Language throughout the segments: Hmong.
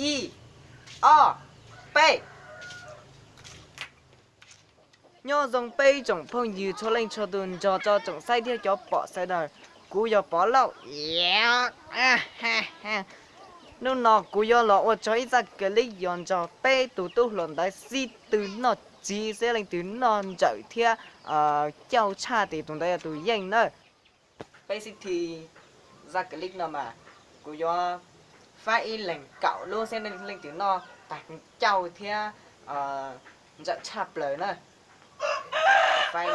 Ib, ob, peb. Nyob zoo peb tsoom phooj ywg txhua leej txhua tus nrog tsoom saib thiab cov pom sawv daws, kuv yog Pov Lauj. Hnub no kuv yuav los ua tso ib zaj clip yos nrog peb tus tub hluas ntawd sib tw noj tsiv seb leej twg noj ntsawm thiab cauj tshaj ces tus ntawd yog tus yeej na. Peb sib tw zaj clip no mas kuv yuav faib ib leeg kaum lub seb leej twg noj tag cauj thiab ntsawm tshaj plaws na. Faib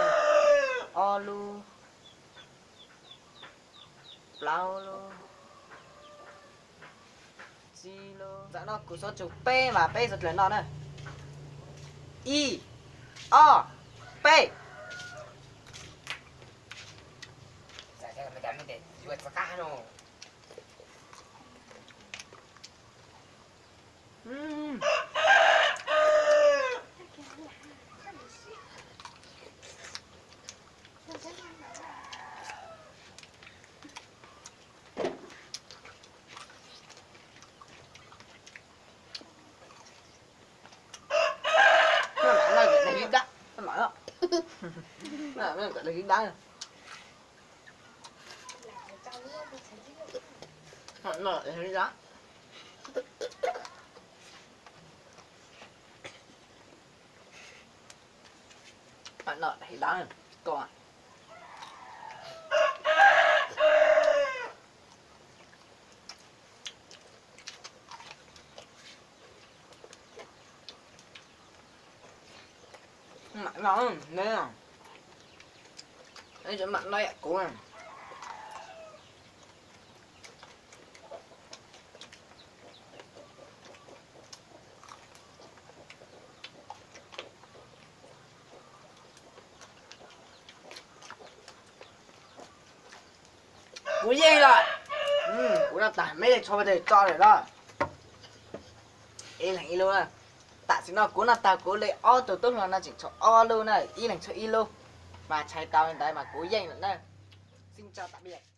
ob lub, plaub lub, tsib lub. Tam no kuv xuav tsum peb mas peb xuav dlawg noj na. Ib, ob, peb. Mam no, neb, neb tseem mam no yam kuv. Kuv yeej lawm. Kuv noj tag, meb li tshuav pes tsawg tso lawm los? Ib leeg ib lub. Tam sim no kuv noj tag, kuv li ob tug tub hluas no tseem tshuav ob lub na, ib leeg tshuav ib lub. Mas txhais tau li ntawd mas kuv yeej lawm na. Xin chào tạm biệt.